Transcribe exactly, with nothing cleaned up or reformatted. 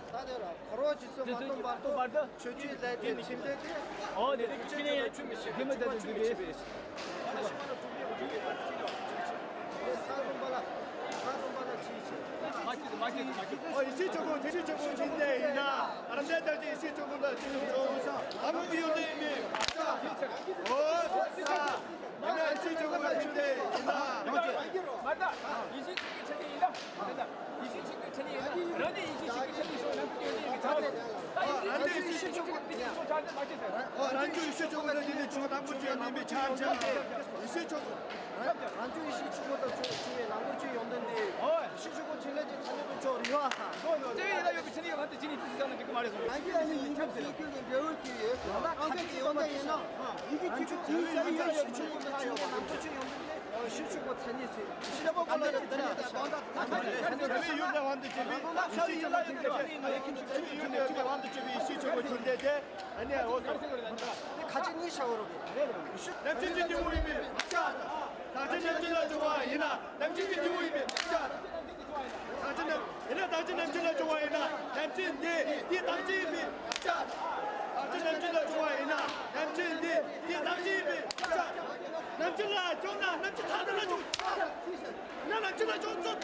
ད་དེ་ར་ཁོ་རོ་ཇི་སུ་མ་གཏོང་བར་དུ་ཆོས་བརྒྱུད་ལས་དེ་ཁྲིམས་དེ་དེ། ཨོ་དེ་དེ་ཁྱི་ནས་ཡང་ཆུ་མི་ཤེས། ཁྱི་མི་དེ་དེ་དེ། ས་རུམ་པ་ལ་ས་རུམ་པ་ལ་ཅི་ཤེས། ཨོ་ཡེ་ཤེས་ཆོས་སྐུ་ཐེག་ཆེན་ཆོས་སྐུ་ཁྲིམས་དེ་ཡིན་ན། རང་སྡེ་དར་ཅིག་ཡེ་ཤེས་ཆོས་སྐུ་ལ་ཆོས་ཡོང་ཆོག་ཨ་མ་གི་ཡོང་དེ་ཡིན་མིན། ཨོ་ས། ཡིན་ན་ཡེ་ཤེས་ཆོས་སྐུ་ལ་ཆོས་དེ་ཡིན་ན། མ་ད་ཡེ་ཤེས་ཆོས་སྐུ་ཆོས་དེ་ཡིན་ན། མ་ད། ཡེ་ཤེས་ཆོས་སྐུ་ཆོས་ཡིན་ན། རང་ནི་ཡེ་ཤེས་ཆོས་སྐུ་ཆོས་ཡིན་སོང་ན་ཁུ་ཡོད་ཡིན་གི་ཆ་ལེ། ད་ཡེ་ཤེས་ཆོས་སྐུ་ཆོས་སྐུ་དེ་ཆོས་ཆ་ལེ་མ་ཁྱེད་ཟེར། ཨོ་རང་ཆོས་ཡེ་ཤེས་ཆོས་སྐུ་ལ་དེ་ནི་ཆོས་དང་པོ་ཆོས་མིན་པའི་ཆ་ཆ་ལེ། ཡེ་ཤེས་ཆོས་སྐུ། རང་ཆོས་ཡེ་ཤེས་ཆོས་སྐུ་དང་ཆོས་ཆོས་ཡིན་ལམ་པོ་ཆོས་ཡོང་དོན་དེ། ཨོ། ཡེ་ཤེས་ཆོས་སྐུ་ཆོས་ལས་ཀྱི་ཚ་ནི་དུ་ཆོག་རི་བ་ས། དེ་ཡིན་ན་ཡོད་པའི་ཆ་ནི་ཡོད་ལ་དེ་ཅི་ནི་དུ་ཟ་ན་འགྲིག་གི་མ་རེད་སོང་། རང་གི་ཨ་ནི་ཡིན་ཁྱབ་ཟེར། ཡོད་ཀྱི་འབྲེལ་བ་དེ་ཡོད། ད་ཁ་ཅིག་ཡོང་ད་ཡིན་ན། ཡེ་ཤེས་ཆོས་སྐུ་ཆོས་ཡིན་ལམ་པོ་ཆོས་ཡོང་དོན་དེ། ཡེ་ཤེས་ཆོས་སྐུ་ཚ་ནི་ཟེར། ཤི་ལ་པོ་པོ་ལ་ཡོད་ད་ཡོད་ད་ཡོད་ད། ཡུལ་ལ་དབང་དུ་བྱས་པའི་ཡེ་ཤེས་ཆོས་སྐུ་ཆོས་དེ་དེ། ཨ་ནི་འོ་ཟེར་ཟེར་ད། དེ་ཁ་ཅིག་གཉིས་བྱ་བ་རོགས་ཡེ་ཤེས་ཆོས་སྐུ་ཐུན་ལས་དེ། ཨ་ནི་འོ་ཟེར། བདག་ཅག་ནམ་མཁའི་ལ་བྱུང་བ་ཡིན་ན་ནམ་མཁའི་སྐྱེ་དེ་འོ་ཡིན་པས། བདག་ཅག་ནམ། ཡིན་ན་བདག་ཅག་ནམ་མཁའི་ལ་བྱུང་བ་ཡིན་ན་ནམ་མཁའི་འདི་དེ་བདག་ཅག་ཡིན་པས། བདག་ཅག་ནམ་མཁའི་ལ་བྱུང་བ་ཡིན་ན་ནམ་མཁའི་འདི་དེ་བདག་ཅག་ཡིན་པས། ནམ་མཁའི་ལ་བྱུང་ན་ནམ་མཁའི་ཐ་དད་ལ་བྱུང་། ན་ནམ་མཁའི་ལ་བྱུང་ཚུལ།